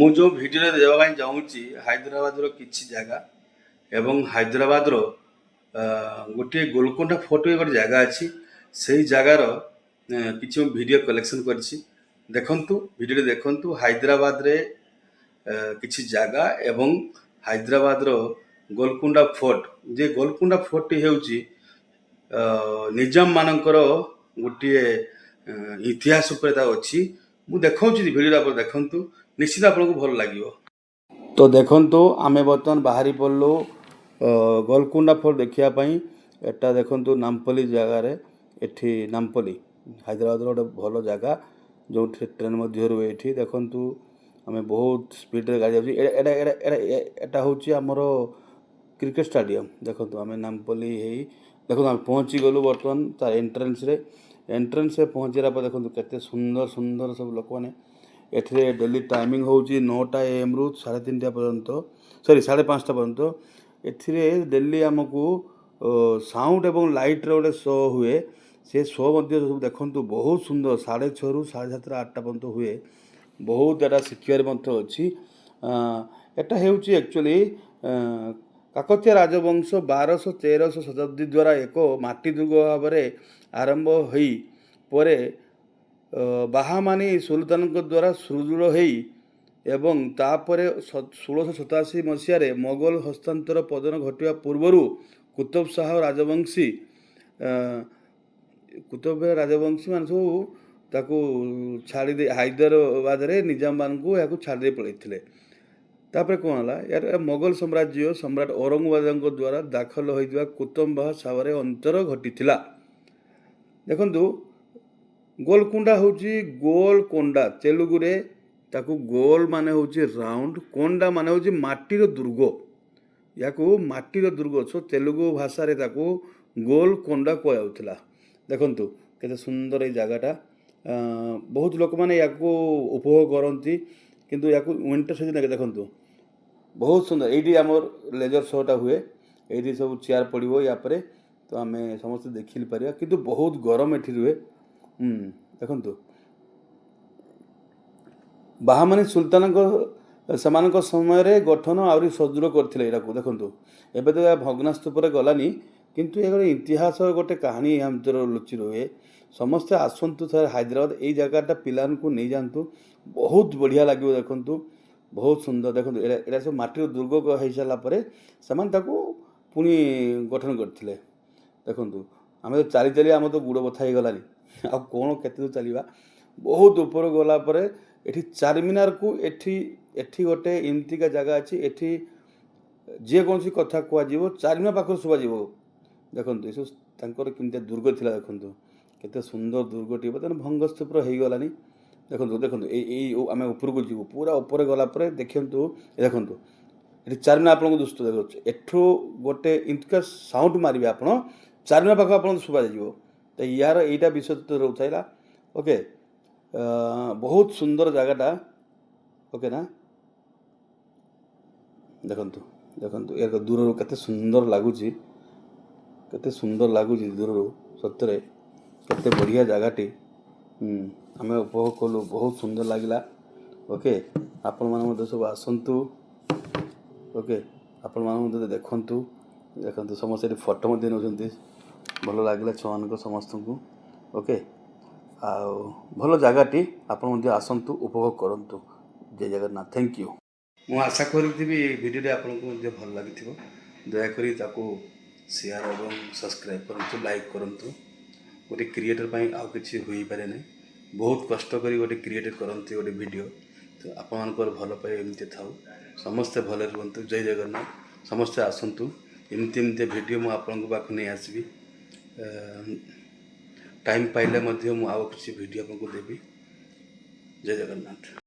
ମୁଁ ଯେଉଁ ଭିଡ଼ିଓରେ ଦେବା ପାଇଁ ଚାହୁଁଛି, ହାଇଦ୍ରାବାଦର କିଛି ଜାଗା ଏବଂ ହାଇଦ୍ରାବାଦର ଗୋଟିଏ ଗୋଲକୋଣ୍ଡା ଫୋର୍ଟ ବି ଗୋଟେ ଜାଗା ଅଛି। ସେଇ ଜାଗାର କିଛି ମୁଁ ଭିଡ଼ିଓ କଲେକ୍ସନ୍ କରିଛି। ଦେଖନ୍ତୁ, ଭିଡ଼ିଓରେ ଦେଖନ୍ତୁ ହାଇଦ୍ରାବାଦରେ କିଛି ଜାଗା ଏବଂ ହାଇଦ୍ରାବାଦର ଗୋଲକୁଣ୍ଡା ଫୋର୍ଟ। ଯେ ଗୋଲକୁଣ୍ଡା ଫୋର୍ଟଟି ହେଉଛି ନିଜାମ ମାନଙ୍କର ଗୋଟିଏ ଇତିହାସ ଉପରେ ତା ଅଛି। ମୁଁ ଦେଖାଉଛି ଭିଡ଼ିଓଟା, ଆପଣ ଦେଖନ୍ତୁ, ନିଶ୍ଚିତ ଆପଣଙ୍କୁ ଭଲ ଲାଗିବ। ତ ଦେଖନ୍ତୁ, ଆମେ ବର୍ତ୍ତମାନ ବାହାରି ପଡ଼ିଲୁ ଗୋଲକୁଣ୍ଡା ଫୋର୍ଟ ଦେଖିବା ପାଇଁ। ଏଟା ଦେଖନ୍ତୁ, ନାମପଲ୍ଲୀ ଜାଗାରେ, ଏଠି ନାମପଲ୍ଲୀ ହାଇଦ୍ରାବାଦର ଗୋଟେ ଭଲ ଜାଗା, ଯେଉଁଠି ଟ୍ରେନ୍ ମଧ୍ୟ ରୁହେ। ଏଠି ଦେଖନ୍ତୁ, ଆମେ ବହୁତ ସ୍ପିଡ଼ରେ ଗାଡ଼ି ଯାଉଛି। ଏଟା ହେଉଛି ଆମର କ୍ରିକେଟ ଷ୍ଟାଡ଼ିୟମ୍। ଦେଖନ୍ତୁ, ଆମେ ନାମପଲ୍ଲୀ ହେଇ, ଦେଖନ୍ତୁ, ଆମେ ପହଞ୍ଚିଗଲୁ ବର୍ତ୍ତମାନ ତା ଏଣ୍ଟ୍ରାନ୍ସରେ। ଏଣ୍ଟ୍ରାନ୍ସରେ ପହଞ୍ଚିଲା ପରେ ଦେଖନ୍ତୁ, କେତେ ସୁନ୍ଦର ସୁନ୍ଦର ସବୁ ଲୋକମାନେ। ଏଥିରେ ଡେଲି ଟାଇମିଂ ହେଉଛି 9ଟା ଏଏମ୍ରୁ 3:30 ପର୍ଯ୍ୟନ୍ତ, ସରି, 5:30 ପର୍ଯ୍ୟନ୍ତ। ଏଥିରେ ଡେଲି ଆମକୁ ସାଉଣ୍ଡ ଏବଂ ଲାଇଟ୍ର ଗୋଟେ ଶୋ ହୁଏ। ସେ ଶୋ ମଧ୍ୟ ସବୁ ଦେଖନ୍ତୁ, ବହୁତ ସୁନ୍ଦର। 6:30ରୁ 7:30, 8ଟା ପର୍ଯ୍ୟନ୍ତ ହୁଏ। ବହୁତ ଏଟା ଶିଖିବାର ମଧ୍ୟ ଅଛି। ଏଟା ହେଉଛି ଆକ୍ଚୁଆଲି କାକତୀୟ ରାଜବଂଶ 1200 1300 ଶତାବ୍ଦୀ ଦ୍ୱାରା ଏକ ମାଟି ଦୁର୍ଗ ଭାବରେ ଆରମ୍ଭ ହୋଇ ପରେ ବାହାମାନୀ ସୁଲତାନଙ୍କ ଦ୍ୱାରା ସୁଦୃଢ଼ ହେଇ ଏବଂ ତାପରେ 1687 ମସିହାରେ ମୋଗଲ ହସ୍ତାନ୍ତର ପତନ ଘଟିବା ପୂର୍ବରୁ କୁତବ ଶାହ ରାଜବଂଶୀ, କୁତବ ରାଜବଂଶୀ ମାନେ ସବୁ ତାକୁ ଛାଡ଼ି ଦେଇ ହାଇଦ୍ରାବାଦରେ ନିଜାମମାନଙ୍କୁ ଏହାକୁ ଛାଡ଼ି ଦେଇ ପଳାଇଥିଲେ। ତାପରେ କ'ଣ ହେଲା? ଏହାର ମୋଗଲ ସାମ୍ରାଜ୍ୟ ସମ୍ରାଟ ଔରଙ୍ଗଜେବଙ୍କ ଦ୍ୱାରା ଦାଖଲ ହୋଇଥିବା କୁତବ ଶାହରେ ଅନ୍ତର ଘଟିଥିଲା। ଦେଖନ୍ତୁ, ଗୋଲକୁଣ୍ଡା ହେଉଛି ଗୋଲକୋଣ୍ଡା ତେଲୁଗୁରେ। ତାକୁ ଗୋଲ ମାନେ ହେଉଛି ରାଉଣ୍ଡ, କୋଣ୍ଡା ମାନେ ହେଉଛି ମାଟିର ଦୁର୍ଗ। ୟାକୁ ମାଟିର ଦୁର୍ଗ, ସୋ ତେଲୁଗୁ ଭାଷାରେ ତାକୁ ଗୋଲକୋଣ୍ଡା କୁହାଯାଉଥିଲା। ଦେଖନ୍ତୁ, କେତେ ସୁନ୍ଦର ଏଇ ଜାଗାଟା। ବହୁତ ଲୋକମାନେ ୟାକୁ ଉପଭୋଗ କରନ୍ତି, କିନ୍ତୁ ୟାକୁ ୱିଣ୍ଟର ସିଜନ୍। ଦେଖନ୍ତୁ, ବହୁତ ସୁନ୍ଦର। ଏଇଠି ଆମର ଲେଜର ଶୋଟା ହୁଏ। ଏଇଠି ସବୁ ଚେୟାର ପଡ଼ିବ ୟା ପରେ ତ ଆମେ ସମସ୍ତେ ଦେଖି ପାରିବା। କିନ୍ତୁ ବହୁତ ଗରମ ଏଠି ରୁହେ। ଦେଖନ୍ତୁ, ବାହାମାନୀ ସୁଲତାନଙ୍କ ସେମାନଙ୍କ ସମୟରେ ଗଠନ ଆହୁରି ସୁଦୃଢ଼ କରିଥିଲେ ଏଇଟାକୁ। ଦେଖନ୍ତୁ, ଏବେ ତ ଏହା ଭଗ୍ନାସ୍ତୂପରେ ଗଲାନି, କିନ୍ତୁ ଏ ଗୋଟେ ଇତିହାସ, ଗୋଟେ କାହାଣୀ ଏହା ଭିତରେ ଲୁଚି ରୁହେ। ସମସ୍ତେ ଆସନ୍ତୁ ଥରେ ହାଇଦ୍ରାବାଦ, ଏଇ ଜାଗାଟା ପିଲାମାନଙ୍କୁ ନେଇଯାଆନ୍ତୁ, ବହୁତ ବଢ଼ିଆ ଲାଗିବ। ଦେଖନ୍ତୁ, ବହୁତ ସୁନ୍ଦର। ଦେଖନ୍ତୁ, ଏଇଟା ସବୁ ମାଟିର ଦୁର୍ଗ ହେଇସାରିଲା ପରେ ସେମାନେ ତାକୁ ପୁଣି ଗଠନ କରିଥିଲେ। ଦେଖନ୍ତୁ, ଆମେ ତ ଚାଲି ଚାଲି ଆମର ତ ଗୋଡ଼ ବଥା ହେଇଗଲାଣି, ଆଉ କ'ଣ କେତେ ଦୂର ଚାଲିବା? ବହୁତ ଉପରକୁ ଗଲା ପରେ ଏଠି ଚାରମିନାରକୁ ଏଠି ଗୋଟେ ଏମିତିକା ଜାଗା ଅଛି, ଏଠି ଯେକୌଣସି କଥା କୁହାଯିବ ଚାରମିନାର ପାଖରୁ ଶୁଭାଯିବ। ଦେଖନ୍ତୁ, ଏସବୁ ତାଙ୍କର କେମିତିଆ ଦୁର୍ଗ ଥିଲା। ଦେଖନ୍ତୁ, କେତେ ସୁନ୍ଦର ଦୁର୍ଗଟି। ବର୍ତ୍ତମାନ ଭଙ୍ଗସ୍ତୂପ ହେଇଗଲାଣି। ଦେଖନ୍ତୁ, ଦେଖନ୍ତୁ, ଏଇ ଆମେ ଉପରକୁ ଯିବୁ। ପୁରା ଉପରେ ଗଲା ପରେ ଦେଖନ୍ତୁ, ଦେଖନ୍ତୁ, ଏଠି ଚାରମିନାର ଆପଣଙ୍କୁ ଦୁସ୍ତ ଦେଖାଉଛି। ଏଠୁ ଗୋଟେ ଏମିତିକା ସାଉଣ୍ଡ ମାରିବେ ଆପଣ, ଚାରମିନାର ପାଖକୁ ଆପଣଙ୍କୁ ଶୁଭାଯିବ। ତ ୟାର ଏଇଟା ବିଶେଷତ୍ୱ ରହୁଥିଲା। ଓକେ, ବହୁତ ସୁନ୍ଦର ଜାଗାଟା। ଓକେ ନା? ଦେଖନ୍ତୁ, ଦେଖନ୍ତୁ, ଏ ଦୂରରୁ କେତେ ସୁନ୍ଦର ଲାଗୁଛି, କେତେ ସୁନ୍ଦର ଲାଗୁଛି ଦୂରରୁ। ସତରେ କେତେ ବଢ଼ିଆ ଜାଗାଟି। ଆମେ ଉପଭୋଗ କଲୁ, ବହୁତ ସୁନ୍ଦର ଲାଗିଲା। ଓକେ, ଆପଣମାନେ ମଧ୍ୟ ସବୁ ଆସନ୍ତୁ। ଓକେ, ଆପଣମାନେ ମଧ୍ୟ ଦେଖନ୍ତୁ। ଦେଖନ୍ତୁ, ସମସ୍ତେ ଏଠି ଫଟୋ ମଧ୍ୟ ନେଉଛନ୍ତି। ଭଲ ଲାଗିଲା ଛୁଆମାନଙ୍କୁ ସମସ୍ତଙ୍କୁ। ଓକେ, ଆଉ ଭଲ ଜାଗାଟି। ଆପଣ ମଧ୍ୟ ଆସନ୍ତୁ, ଉପଭୋଗ କରନ୍ତୁ। ଜୟ ଜଗନ୍ନାଥ, thank you. ମୁଁ ଆଶା କରିଥିବି ଏ ଭିଡ଼ିଓଟି ଆପଣଙ୍କୁ ମଧ୍ୟ ଭଲ ଲାଗିଥିବ। ଦୟାକରି ତାକୁ ସେୟାର ଏବଂ ସବସ୍କ୍ରାଇବ୍ କରନ୍ତୁ, ଲାଇକ୍ କରନ୍ତୁ। ଗୋଟେ କ୍ରିଏଟର୍ ପାଇଁ ଆଉ କିଛି ହୋଇପାରେ ନାହିଁ। ବହୁତ କଷ୍ଟ କରି ଗୋଟେ କ୍ରିଏଟର୍ କରନ୍ତି ଗୋଟେ ଭିଡ଼ିଓ। ତ ଆପଣମାନଙ୍କର ଭଲ ପାଇବା ଏମିତି ଥାଉ। ସମସ୍ତେ ଭଲରେ ରୁହନ୍ତୁ। ଜୟ ଜଗନ୍ନାଥ। ସମସ୍ତେ ଆସନ୍ତୁ। ଏମିତି ଏମିତି ଭିଡ଼ିଓ ମୁଁ ଆପଣଙ୍କ ପାଖକୁ ନେଇ ଆସିବି। ଟାଇମ୍ ପାଇଲେ ମଧ୍ୟ ମୁଁ ଆଉ କିଛି ଭିଡ଼ିଓ ଆପଣଙ୍କୁ ଦେବି। ଜୟ ଜଗନ୍ନାଥ।